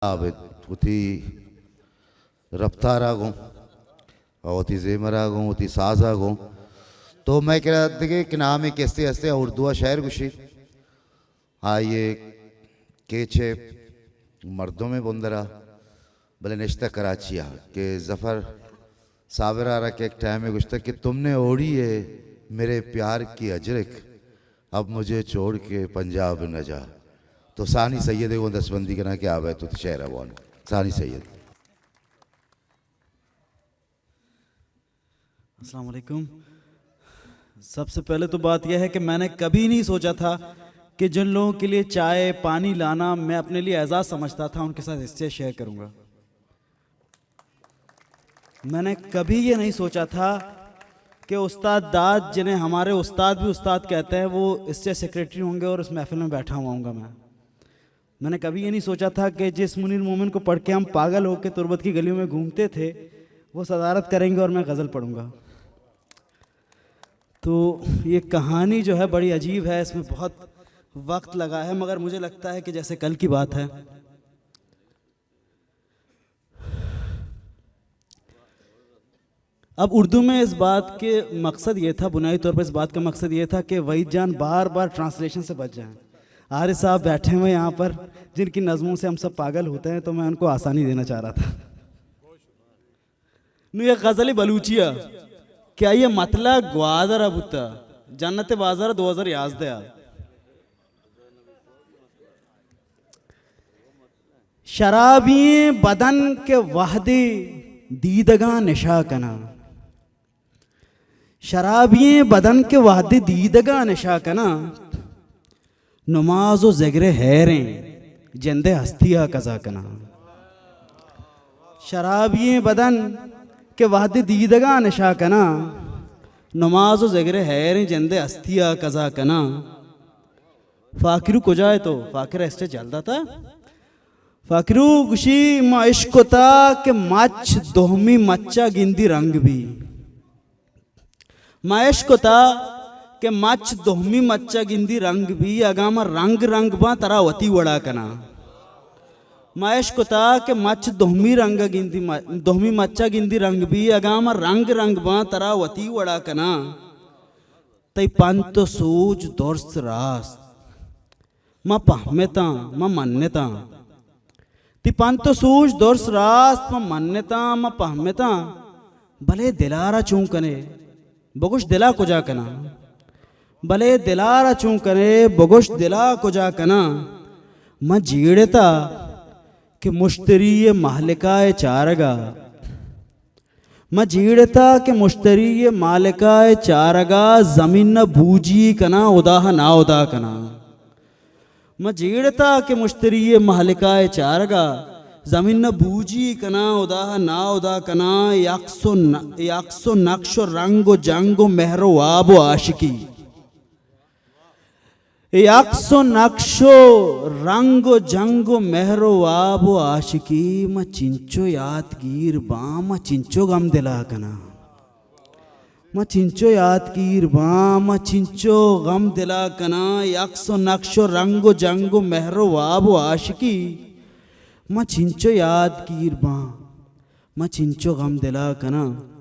عابد، وتی رفتار ءَ گوں، وتی زیمر ءَ گوں، وتی ساز ءَ گوں۔ تو مئے کرا دگہ یک نامے کسے ہستے، اردو ءَ شعر گوشیت۔ آئی ءِ کیچ ءِ مردم ءِ بندر ءَ، بلے نشتہ کراچی ءَ، کہ ظفر صابر ءَ را کہ یک ٹائمے گوشتگ کہ تم نے اوڑھی ہے میرے پیار کی اجرک، اب مجھے چھوڑ کے پنجاب نہ جا۔ تو ثانی سید ءَ گوں دستبندی کناں کہ آ بئیت وتی شعر ءَ بوان۔ ثانی سید۔ السلام علیکم۔ سب سے پہلے تو بات یہ ہے کہ میں نے کبھی نہیں سوچا تھا کہ جن لوگوں کے لیے چائے، پانی لانا میں اپنے لیے اعزاز سمجھتا تھا، ان کے ساتھ اسٹیج شیئر کروں گا۔ میں نے کبھی یہ نہیں سوچا تھا کہ استاد داد، جنہیں ہمارے استاد بھی استاد کہتے ہیں، وہ اسٹیج سیکرٹری ہوں گے اور اس محفل میں بیٹھا ہوا ہوں گا میں۔ میں نے کبھی یہ نہیں سوچا تھا کہ جس منیر مومن کو پڑھ کے ہم پاگل ہو کے تربت کی گلیوں میں گھومتے تھے، وہ صدارت کریں گے اور میں غزل پڑھوں گا۔ تو یہ کہانی جو ہے بڑی عجیب ہے، اس میں بہت وقت لگا ہے، مگر مجھے لگتا ہے کہ جیسے کل کی بات ہے۔ اب اردو میں اس بات کے مقصد یہ تھا، بنیادی طور پر اس بات کا مقصد یہ تھا کہ وحید جان بار بار ٹرانسلیشن سے بچ جائیں۔ حارث صاحب بیٹھے ہوئے یہاں پر، جن کی نظموں سے ہم سب پاگل ہوتے ہیں، تو میں ان کو آسانی دینا چاہ رہا تھا۔ نوں یک غزلے بلوچی ءَ کہ آئی ءِ مطلع گوادر ءَ بوتہ، جنت بازار دو ہزار یازدہ ءَ۔ شرابیں بدن کہ وہدے دیدگاں نشہ کناں، شرابیں بدن کہ وہدے دیدگاں نشہ کناں، نماز و ذکر حیریں جندے ہستی ءَ قضا کناں۔ شرابیں بدن کہ وہدے دیدگاں نشہ کناں، نماز و ذکر حیریں جندے ہستی ءَ قضا کناں۔ فاکرو کجا ئے تو؟ فاکر اسٹیج یل داتا۔ فاکرو گوشی، ما اشکتا کہ مچ دومی مچا گندی رنگ بی۔ ما اشکتا کہ مچ دومی مچا گندی رنگ بی، اگاں ما رنگ رنگ باں ترا وتی وڑا کناں۔ ما اشکتا کہ مچ دومی رنگ گندی م-، دومی مچا گندی رنگ بی، اگاں ما رنگ رنگ باں ترا وتی وڑا کناں۔ تئی پنت و سوج درست راست، ما پہمتاں، ما منتاں۔ تئی پنت و سوج درست راست، ما منتاں، ما پہمتاں۔ بلے دلارا چون کنے؟ بگوش دلا کجا کناں؟ بلے دلارا چون کنے؟ بگوش دلا کجا کناں؟ ما جیڑتا کہ مشتری مہلکا چارگا۔ ما جیڑتا کہ مشتری مالکا چارگا زمین ءَ بوجی کناں، ادا ءَ ناہدا کناں۔ ما جیڑتا کہ مشتری مالکا چارگا زمین ءَ بوجی کناں، ادا ءَ ناہدا کناں۔ اے عکس و ن-، اے عکس و نقش و رنگ و جنگ و مہر و واب و عاشقی۔ اے عکس و نقش و رنگ و جنگ و مہر و واب و عاشقی، ما چنچو یاتگیر باں، ما چنچو غم دلا کناں۔ ما چنچو یاتگیر باں، ما چنچو غم دلا کناں۔ اے عکس و نقش و رنگ و جنگ و مہر و واب و عاشقی، ما چنچو یاتگیر باں، ما چنچو غم دلا کناں۔